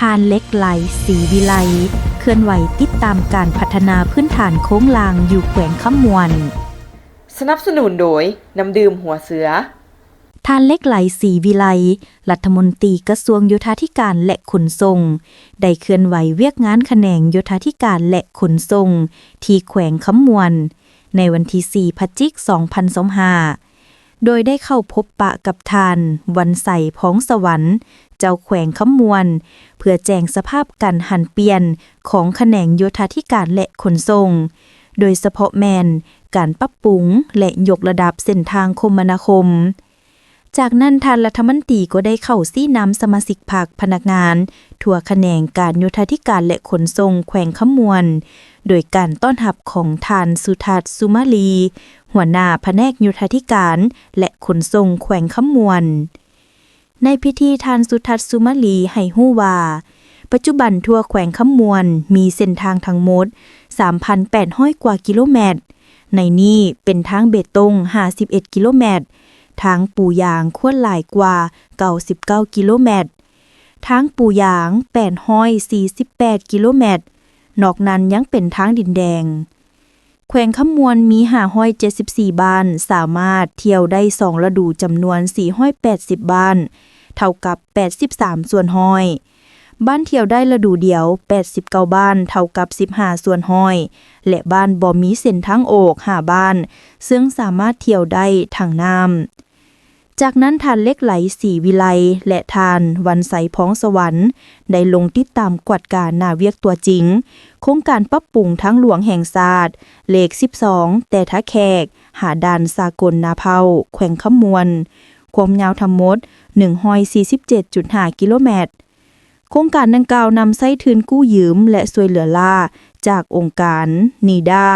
ທ່ານ ເຫຼັກໄຫຼ ສີວິໄລ ເຄື່ອນໄຫວຕິດຕາມການພັດທະນາພື້ນຖານໂຄງລ່າງຢູ່ແຂວງຄຳມ່ວນ. ສະໜັບສະໜູນໂດຍ ນ້ຳດື່ມຫົວເສືອ. ທ່ານ ເຫຼັກໄຫຼ ສີວິໄລ ລັດຖະມົນຕີກະຊວງໂຍທາທິການ ແລະ ຂົນສົ່ງ ໄດ້ເຄື່ອນໄຫວວຽກງານຂະແໜງໂຍທາທິການ ແລະ ຂົນສົ່ງ ທີ່ແຂວງຄຳມ່ວນ ໃນວັນທີສີ່ ພະຈິກ ສອງພັນຊາວຫ້າ ໂດຍໄດ້ເຂົ້າພົບປະກັບທ່ານ ວັນໄຊ ພອງສະຫວັນ ເຈົ້າແຂວງຄຳມ່ວນ ເພື່ອແຈ້ງສະພາບການຫັນປ່ຽນຂອງຂະແໜງໂຍທາທິການ ແລະ ຂົນສົ່ງ, ໂດຍສະເພາະແມ່ນການປັບປຸງ ແລະ ຍົກລະດັບເສັ້ນທາງຄົມມະນາຄົມ. ຈາກນັ້ນ ທ່ານລັດຖະມົນຕີກໍໄດ້ເຂົ້າຊີ້ນຳສະມາຊິກພັກ, ພະນັກງານທົ່ວຂະແໜງການໂຍທາທິການ ແລະ ຂົນສົ່ງແຂວງຄຳມ່ວນ ໂດຍການຕ້ອນຮັບຂອງທ່ານ ສຸທັດ ສຸມາລີ ຫົວໜ້າພະແນກໂຍທາທິການ ແລະ ຂົນສົ່ງແຂວງຄຳມ່ວນ. ໃນພິທີ ທ່ານ ສຸທັດ ສຸມາລີ ໃຫ້ຮູ້ວ່າ ປັດຈຸບັນທົ່ວແຂວງຄຳມ່ວນມີເສັ້ນທາງທັງໝົດ ສາມພັນແປດຮ້ອຍກວ່າກິໂລແມັດ, ໃນນີ້ເປັນທາງເບຕົງ ຫ້າສິບເອັດກິໂລແມັດ, ທາງປູຢາງຄວນຫຼາຍກວ່າ ເກົ້າສິບເກົ້າກິໂລແມັດ, ທາງປູຢາງ ແປດຮ້ອຍສີ່ສິບແປດກິໂລແມັດ, ນອກນັ້ນຍັງເປັນທາງດິນແດງ. ແຂວງຄຳມ່ວນມີ ຫ້າຮ້ອຍເຈັດສິບສີ່ບ້ານ, ສາມາດທ່ຽວໄດ້ສອງລະດູ ຈຳນວນ ສີ່ຮ້ອຍແປດສິບບ້ານ, ເທົ່າກັບ ແປດສິບສາມສ່ວນຮ້ອຍ. ບ້ານທ່ຽວໄດ້ລະດູດຽວ ແປດສິບເກົ້າບ້ານ, ເທົ່າກັບ ສິບຫ້າສ່ວນຮ້ອຍ ແລະ ບ້ານບໍ່ມີເສັ້ນທາງອອກ ຫ້າບ້ານ, ເຊິ່ງສາມາດທ່ຽວໄດ້ທາງນ້ຳ. ຈາກນັ້ນ ທ່ານ ເຫຼັກໄຫຼ ສີວິໄລ ແລະ ທ່ານ ວັນໄຊ ພອງສະຫວັນ ໄດ້ລົງຕິດຕາມກວດກາໜ້າວຽກຕົວຈິງ ໂຄງການປັບປຸງທາງຫຼວງແຫ່ງຊາດ ເລກສິບສອງ ແຕ່ທ່າແຂກ ຫາດ່ານສາກົນນາເພົ້າ ແຂວງຄຳມ່ວນ, ຄວາມຍາວທັງໝົດ ໜຶ່ງຮ້ອຍສີ່ສິບເຈັດຈຸດຫ້າກິໂລແມັດ. ໂຄງການດັ່ງກ່າວນຳໃຊ້ທຶນກູ້ຢືມ ແລະ ຊ່ວຍເຫຼືອລ້າຈາກອົງການ ນີດາ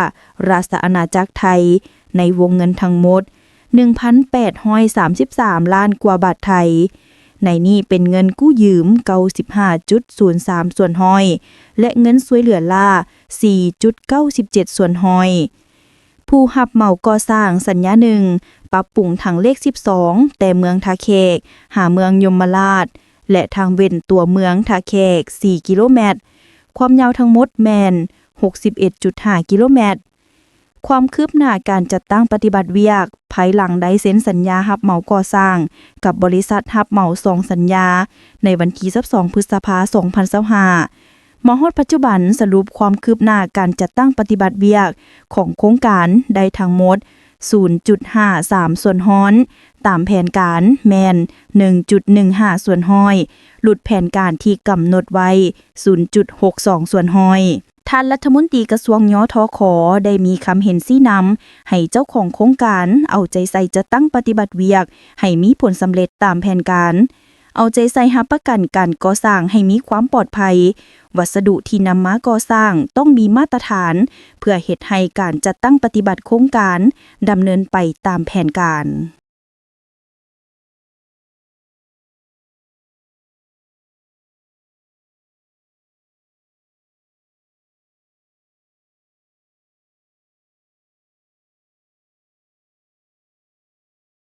ຣາຊອານາຈັກໄທ ໃນວົງເງິນທັງໝົດ ໜຶ່ງພັນແປດຮ້ອຍສາມສິບສາມລ້ານກວ່າບາດໄທ, ໃນນີ້ເປັນເງິນກູ້ຢືມ ເກົ້າສິບຫ້າຈຸດສູນສາມສ່ວນຮ້ອຍ ແລະ ເງິນຊ່ວຍເຫຼືອລ້າ ສີ່ຈຸດເກົ້າສິບເຈັດສ່ວນຮ້ອຍ. ຜູ້ຮັບເໝົາກໍ່ສ້າງສັນຍາໜຶ່ງ ປັບປຸງທາງເລກສິບສອງ ແຕ່ເມືອງທ່າແຂກ ຫາເມືອງຍົມມະລາດ ແລະ ທາງເວັ້ນຕົວເມືອງທ່າແຂກ ສີ່ກິໂລແມັດ, ຄວາມຍາວທັງໝົດແມ່ນ ຫົກສິບເອັດຈຸດຫ້າກິໂລແມັດ. ຄວາມຄືບໜ້າການຈັດຕັ້ງປະຕິບັດວຽກ ພາຍຫຼັງໄດ້ເຊັນສັນຍາຮັບເໝົາກໍ່ສ້າງກັບບໍລິສັດຮັບເໝົາສອງສັນຍາ ໃນວັນທີຊາວສອງ ພຶດສະພາ ສອງພັນຊາວຫ້າ ມາຮອດປັດຈຸບັນ ສະຫຼຸບຄວາມຄືບໜ້າການຈັດຕັ້ງປະຕິບັດວຽກຂອງໂຄງການໄດ້ທັງໝົດ ສູນຈຸດຫ້າສາມສ່ວນຮ້ອຍ, ຕາມແຜນການແມ່ນ ໜຶ່ງຈຸດໜຶ່ງຫ້າສ່ວນຮ້ອຍ, ຫຼຸດແຜນການທີ່ກຳນົດໄວ້ ສູນຈຸດຫົກສອງສ່ວນຮ້ອຍ. ທ່ານລັດຖະມົນຕີກະຊວງ ຍທຂ ໄດ້ມີຄຳເຫັນຊີ້ນຳໃຫ້ເຈົ້າຂອງໂຄງການເອົາໃຈໃສ່ຈັດຕັ້ງປະຕິບັດວຽກໃຫ້ມີຜົນສຳເລັດຕາມແຜນການ, ເອົາໃຈໃສ່ຮັບປະກັນການກໍ່ສ້າງໃຫ້ມີຄວາມປອດໄພ, ວັດສະດຸທີ່ນຳມາກໍ່ສ້າງຕ້ອງມີມາດຕະຖານ ເພື່ອເຮັດໃຫ້ການຈັດຕັ້ງປະຕິບັດໂຄງການດຳເນີນໄປຕາມແຜນການ.